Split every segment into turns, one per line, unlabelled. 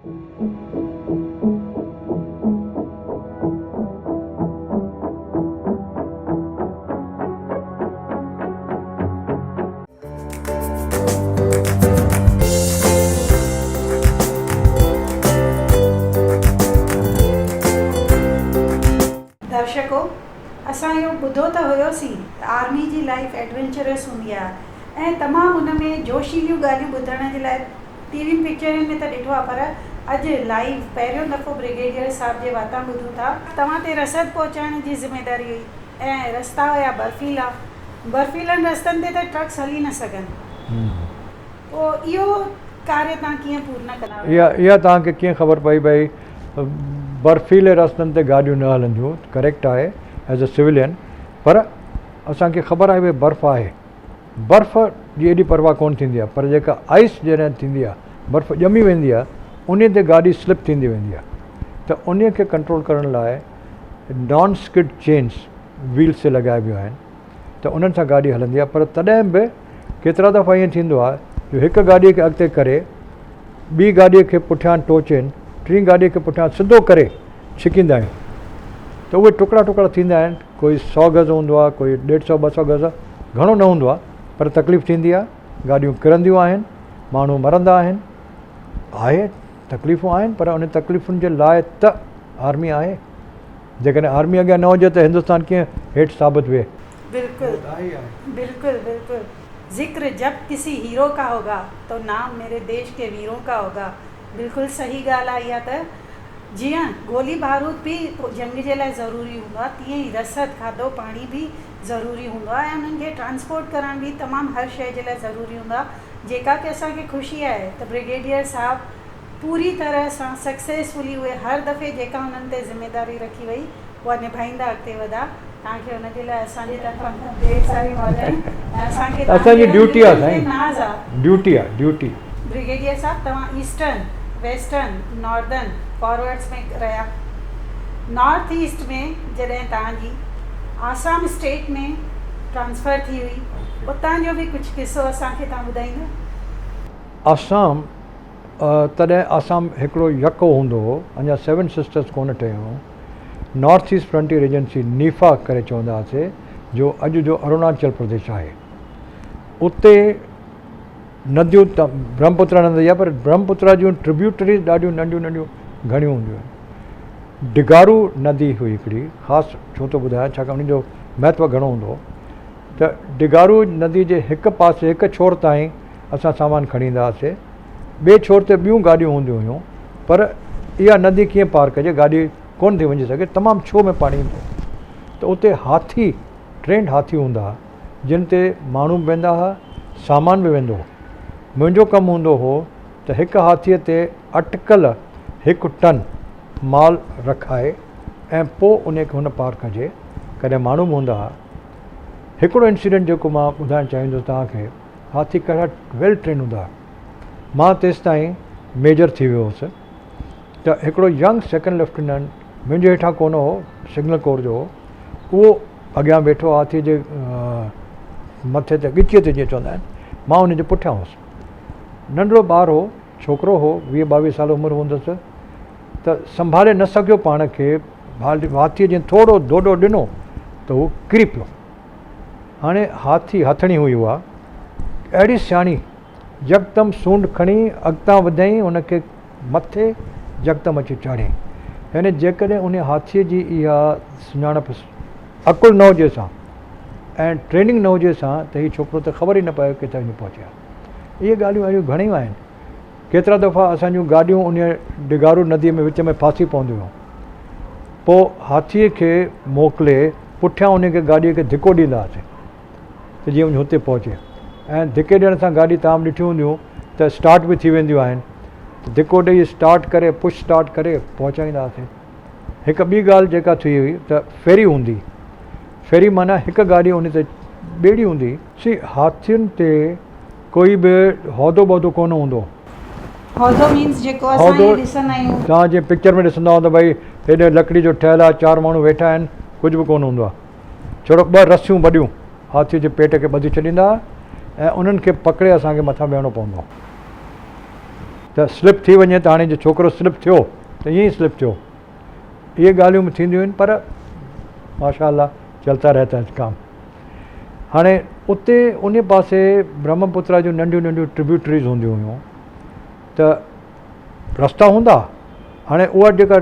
درشڪو اسان اهو ٻڌو ته هيوسين ته آرمي جي لائيف ايڊونچرس هوندي آهي ۽ تمام ان ۾ جوشيليون ڳالهيون ٻڌڻ جي لاء ٽي وين پڪچرن ۾ ته ڏٺو آهي پر اڄ لائيو پهريون دفعو برگيڊيئر صاحب جي واتان ٻڌون ٿا. توهان تي رسد پهچائڻ جي ذميداري هئي ۽ رستا هيا برفيلا برفيلن رستن تي ته ٽرڪس هلي نه سگهن پوء اهو ڪاريه توهان ڪيئن پورن ڪندا هيا؟
اها اها توهان کي ڪيئن خبر پئي ڀئي برفيلي رستن تي گاڏيون نه هلنديون ڪريڪٽ آهي ايز اي سويلين پر اسان کي خبر آهي ڀئي برف آهي برف جي ايڏي پرواهه ڪونه ٿيندي آهي پر جيڪا آئس جڏهن ٿيندي آهي برف ڄمي ويندي آهي انهي تي گاڏي سلپ ٿيندي ويندي آهي ته انهي کي ڪنٽرول ڪرڻ لاء نان اسڪڊ چينس ويلز تي لڳائبيون آهن ته انهن سان گاڏي هلندي آهي پر تڏهن به ڪيترا دفعا ائين ٿيندو آهي جو هڪ گاڏي کي اڳتي ڪري ٻي گاڏي کي پٺيان ٽوچين ٽين گاڏي کي پٺيان سڌو ڪري ڇڪيندا آهيون ته اهي ٽڪڙا ٽڪڙا ٿيندا آهن ڪوئي سو گز هوندو آهي ڪوئي ڏيڍ سو ٻه سو گز گهڻو نه هوندو آهي پر تڪليف ٿيندي آهي گاڏيون ڪرنديون آهن ماڻهو مرندا آهن آهي تڪليفون آهن پر ان تڪليفن جي لاء ته آرمي آهي جيڪڏهن آرمي اڳيان نه هجي ته هندستان ڪيئن هيٺ ثابت ويهي.
بلڪل بلڪل بلڪل ذڪر جب ڪسي هيرو ڪا هوگا تو نام ميري ديش ڪي ويرون ڪا هوگا بلڪل صحيح ڳالهه آهي اها ته جيئن گولي بارود به جنگ جي لاء ضروري هوندو آهي تيئن ئي رسد، کاڌو پاڻي به ضروري هوندو آهي ۽ انهن کي ٽرانسپورٽ ڪرڻ به تمام هر شيء جي لاء ضروري هوندو آهي جيڪا ڪي اسان کي خوشي آهي ته برگيڊيئر صاحب پوري طرح سان سڪسيسفلي اهي هر دفعي جيڪا انهن تي ذميداري رکي وئي اها نڀائيندا اڳتي وڌا توهان کي ان جي لاء اسان جي طرفان ڍير ساريون واڌايون ۽ اسان کي توهان
اسان جي
جهڙن
ڊيوٽي آ
ليڊرن تي
سائين
ناز آ.
ڊيوٽي آ ڊيوٽي.
برگيڊيئر صاحب توهان ايسٽرن، ويسٽرن، ناردرن فارورڊز ۾ رهيا. نارٿ ايسٽ ۾ جڏهن توهان جي آسام اسٽيٽ ۾ ٽرانسفر ٿي هئي اتان جو به ڪجهه قصو اسان کي توهان ٻڌائيندا؟
آسام تڏهن آسام هڪڙو يڪو هوندو هو اڃا سيون سسٽرز ڪونه ٺهيو هو. نارٿ ايسٽ فرنٽيئر ايجنسي، نيفا، ڪري چوندا هئاسي جو اڄ جو اروناچل پرديش آهي. اتي نديون ته برهمپترا ندي آهي پر برهمپترا جون ٽربيوٽريز ڏاڍيون ننڍيون ننڍيون گهڻيون هونديون آهن. ڊگارو ندي هئي هڪڙي خاص ڇو ٿو ٻڌايان ڇاڪاڻ ان جو مهتو گهڻو هوندو هو ته ڊگارو ندي جي هڪ پاسي هڪ ڇوڙ تائين اسان سامان کڻي ايندا هئاسي ٻئي ڇوڙ تي ٻيون گاڏيون هونديون هيون پر اها ندي ڪيئن پار ڪجي گاڏي ڪونه ٿي وڃي سگهي تمام ڇوهه ۾ پاڻي ايندو هو ته اتي هاٿي ٽرينڊ هاٿي هوندا هئا جن تي ماڻهو به ويندا هئا سامان به ويندو هو منهنجو ڪم هوندو هو ته هڪ هاٿيء تي اٽڪل هڪ ٽن مال رکائي ۽ پوء ان کي هن پار ڪجي ڪڏهن ماڻهو به هوندا هئا هڪڙو انسيڊنٽ جيڪو مان ٻڌائڻ چاهيندس توهان کي هاٿي ڪهڙا ويل ٽرين هوندا هئا. مان تيستائين ميجر ٿي ويو هوس ته هڪڙو ينگ سيڪنڊ ليفٽيننٽ منهنجي هيٺان ڪونه هو، سگنل ڪور جو هو، اهو اڳيان ويٺو هاٿيء جي مٿي تي ڳچيء تي جيئن چوندا آهن، مان ان جي پٺيان هوس. ننڍڙو ٻار هو، ڇوڪرو هو، 20 22 سال عمر هوندس ته سنڀالي نه سگهيو پاڻ کي، هاٿيء جيئن ٿورو ڌوڏو ڏنو ته هو ڪري پيو. هاڻي هاٿي هٿڻي هئي اها اهڙي سياڻي يڪدم سونڍ کڻي اڳتان وڌيائين ان کي مٿي يڪدم اچي چاڙهيائين. يعني جيڪڏهن انهي هاٿيء جي اها سڃاڻپ عقل نه هجيس ها ۽ ٽريننگ نه هجيس ها ته هي ڇوڪرو ته خبر ئي نه پوي ڪٿي وڃي پهچي ها. اهي ڳالهيون اهڙيون گهڻيون آهن. ڪيترا دفعا اسان جون گاڏيون انهيء ڊگارو نديء ۾ وچ ۾ ڦاسي پونديون هيون. پوء هاٿيء کي موڪلي پٺيان انهيء کي گاڏيء کي ڌڪو ڏيندا هئاسين ته جيئن وڃي هتي پهچي ۽ ڌڪي ڏيڻ سان گاڏي توهان به ڏٺيون هونديون ته اسٽارٽ به ٿي وينديون آهن ته ڌڪو ڏئي اسٽارٽ ڪري پش اسٽارٽ ڪري پهچائيندا هئاسين. هڪ ٻي ڳالهه جيڪا ٿي هئي ته فيري هوندي. فيري معنيٰ هڪ گاڏي ان تي ٻيڙي هوندي. سي هاٿين تي ڪوئي به هودو بودو ڪونه هوندو.
هودو مينس جيڪو اسان ائين ڏسندا آهيون.
توهان جيئن پڪچر ۾ ڏسندا هوندا ڀئي هيڏي لڪڙي جو ٺهيل آهي چار ماڻهو ويٺا آهن ڪجهه به ڪونه هوندو آهي ڇڙو ٻه رسيون وڏيون هاٿي جي پيٽ کي ٻڌي ڇڏيندا هئا ۽ انهن کي پڪڙي اسان کي مٿان ويهڻو پوندو هو. ته سلپ ٿي وڃي ته هاڻي جي ڇوڪرو سلپ ٿيو ته ائين ئي سلپ ٿيو. اهي ڳالهيون به ٿينديون آهن پر ماشاء الله چلتا رهتا هي ڪام. هاڻي اتي ان پاسي برهمپترا جون ننڍيون ننڍيون ٽربيوٽريز هونديون هيون ته رستا هوندا هاڻي اها جيڪا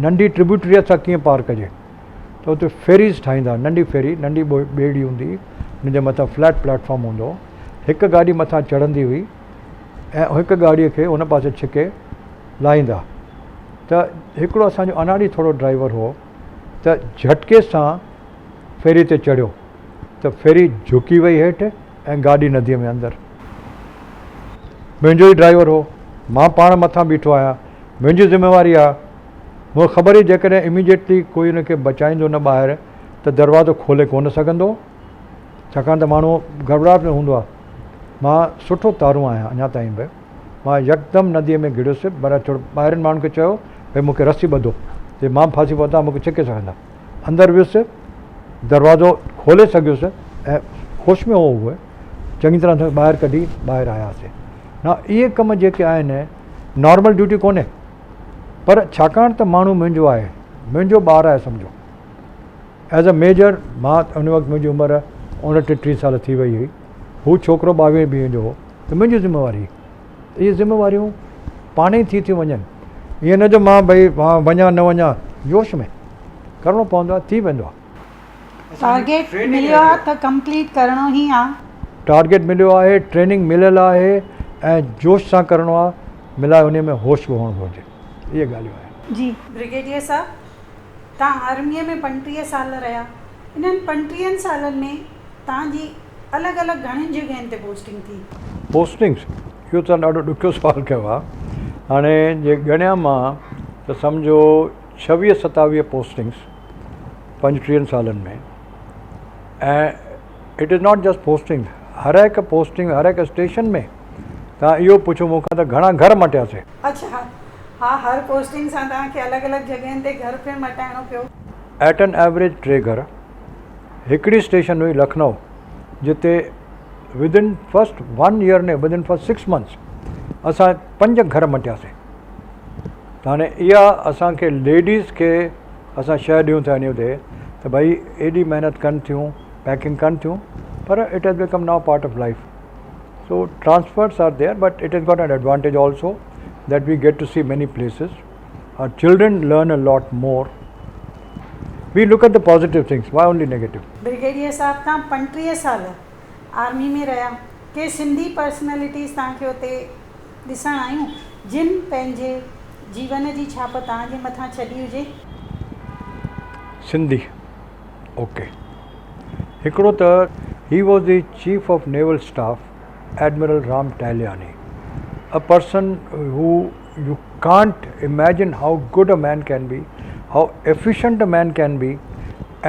ننڍي ٽربيوٽري آهي سا ڪيئن پار ڪجي ته اتي فيريز ٺاهيندا ننڍي فيري ننڍي ٻيڙي هوندي ان جي مٿان فليٽ پليٽ فارم هوندو هو هڪ گاڏي مٿان چڙهندي هئي ۽ هڪ گاڏي کي ان پاسي ڇڪي لاهيندا ته هڪڙو اسان جو اناڙي ٿورو ڊرائيور هو ته جهٽڪي سان فيري تي چڙهيو ته فيري جهڪي وئي هيٺ ۽ گاڏي نديء ۾ اندر. منهنجو ئي ڊرائيور هو، مان پاڻ مٿان بيٺو آهيان، منهنجي ذميواري آهي. مون کي خبر هئي جيڪڏهن اميڊيٽلي ڪوئي ان کي بچائيندو نه ٻاهر ته دروازو کولي ڪونه سگهندو، ڇاڪاڻ ته ماڻهو گهٻراهٽ ۾ هوندو آهي. مان سٺو تارون آهيان اڃا تائين به. مان يڪدم نديء ۾ گهڙيس، پر ٿورو ٻاهرين ماڻهن کي چيو، ڀئي مون کي رسي ٻڌو، جي مان به ڦاسي پوان توهان مون کي ڇڪي سگهندا. اندر ويس، دروازو کولي سگهيس ۽ هوش ۾ هو اهي چڱي طرح اسان کي ٻاهر ڪڍي ٻاهر آياسين. نه اهي ڪم جيڪي آهن نارمل ڊيوٽي ڪونهي پر ڇاڪاڻ ته ماڻهو منهنجو آهي، منهنجو ٻار آهي سمجهو. ايز اي ميجر مان ان وقت منهنجي عمر اوڻٽيهه ٽيهه سال ٿي وئي هئي، هو ڇوڪرو ٻاويهه ويهه جو هو ته منهنجي ذميواري هئي. اهي ذميواريون پاڻ ئي ٿي ٿيون وڃن ائين نه جو مان ڀئي مان وڃان نه وڃان جوش ۾ ڪرڻو پوندو آهي ٿي ويندو آهي.
ٽارگيٽ مليو آهي ته ڪمپليٽ ڪرڻو ئي آهي.
ٽارگيٽ مليو آهي ٽريننگ مليل آهي ۽ جوش سان ڪرڻو آهي ملائي انهي ۾ هوش به هئڻ گهرجي اهي ڳالهيون آهن.
جي برگيڊيئر صاحب توهان آرميء ۾ 35 سال رهيا انهن پنٽيهن سالن ۾ توهان جي الڳ الڳ گهڻين جڳهين تي پوسٽنگ ٿي؟
پوسٽنگس، اهو توهان ڏاڍو ڏکيو سوال ڪيو آهي. هاڻي جي ڳڻيان مان ته سمجهو ڇويهه ستاويهه پوسٽنگس پنجٽيهن سالن ۾ ۽ it is not just posting هر هڪ پوسٽنگ هر هڪ اسٽيشن ۾ توهان اهو پڇو مون کان ته گهڻا گهر مٽياسي.
اڇا ها هر پوسٽنگ سان توهان کي الڳ الڳ جڳهين تي گهر پڻ مٽائڻو پيو.
ايٽ اين ايوريج ٽي گهر. هڪڙي اسٽيشن هئي لکنؤ جتي ودن فرسٽ ون ايئر نه ودن فرسٽ سڪس منٿس اسان پنج گهر مٽياسين ته هاڻي اها اسان کي ليڊيز کي اسان شيء ڏيون ٿا انهي تي ته ڀئي ايڏي محنت ڪن ٿيون پيڪنگ ڪن ٿيون پر it has become now part of life so transfers are there but it has got an advantage also that we get to see many places our children learn a lot more we look at the positive things why only negative.
Brigadier صاحب توهان 35 سال army ۾ رهيا ڪي Sindhi personalities توهان کي اتي ڏسڻ آيون جن پنهنجي جيون جي ڇاپ توهان جي مٿان ڇڏي هجي؟
سنڌي اوڪي هڪڙو ته he was the chief of naval staff admiral Ram Tahiliani a person who you can't imagine how good a man can be, how efficient a man can be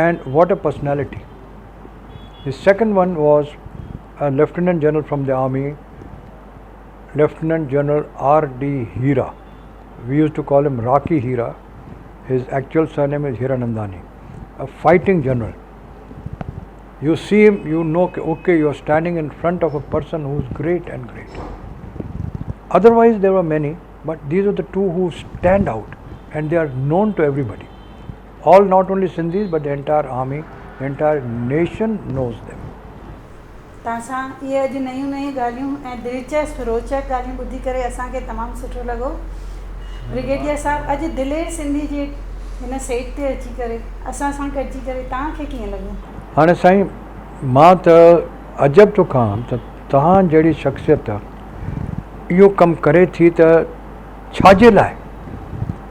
and what a personality. The second one was a Lieutenant General from the army, Lieutenant General R D Hira. We used to call him Rocky Hira. His actual surname is Hiranandani, a fighting general. You see him, you know, okay, you are standing in front of a person who is great and great. Otherwise, there were many, but these are the two who stand out and they are known to everybody. All, not only Sindhis, but the entire army, the entire nation knows them.
توهان سان اهي اڄ نيون نيون ڳالهيون ۽ دلچسپ روچڪ ڳالهيون ٻڌي ڪري اسان کي تمام سٺو لڳو. برگيڊيئر صاحب اڄ دلير سنڌي جي هن سيٽ تي اچي ڪري اسان سان گڏجي ڪري توهان کي ڪيئن لڳو؟
هاڻي سائين مان ته عجب ٿو کان ته توهان جهڙي شخصيت اهو ڪم ڪري ٿي ته ڇا جي لاء؟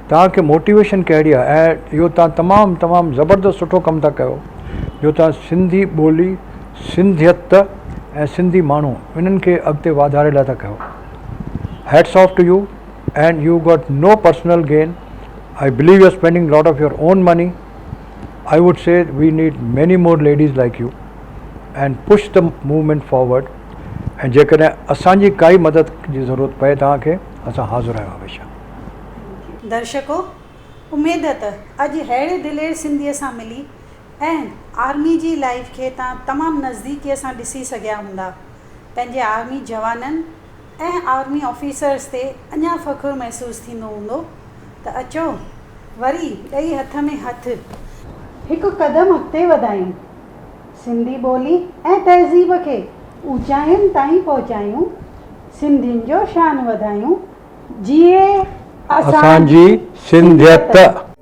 توهان کي موٽيويشن ڪهڙي آهي ۽ اهو توهان تمام تمام زبردست سٺو ڪم ٿا ڪيو جو توهان سنڌي ٻولي، سنڌيت ۽ سنڌي ماڻهو انهن کي اڳتي واڌاري لاء ٿا ڪيو. Hats off to you and you got no personal gain I believe you are spending lot of your own money I would say we need many more ladies like you and push the movement forward ۽ جيڪڏهن اسان جي ڪائي مدد جي ضرورت پئي توهان کي اسان حاضر آهيون هميشه.
درشڪو اميد ته اڄ ههڙي دلير سنڌيء سان ملي ۽ آرمي جي لائيف کي توهان تمام نزديڪيء سان ڏسي سگهيا هوندا. پنهنجي آرمي جوانن ۽ آرمي آفيسرز تي اڃا فخر محسوس ٿيندو هوندو ته اچو وري ڏئي هٿ ۾ هٿ هڪ قدم اڳتي وڌايون، سنڌي ٻولي ۽ تهذيب کي اوچاين تائين پهچايون، سنڌين جو شان وڌايون، جيئي
اسان جي سنڌيت.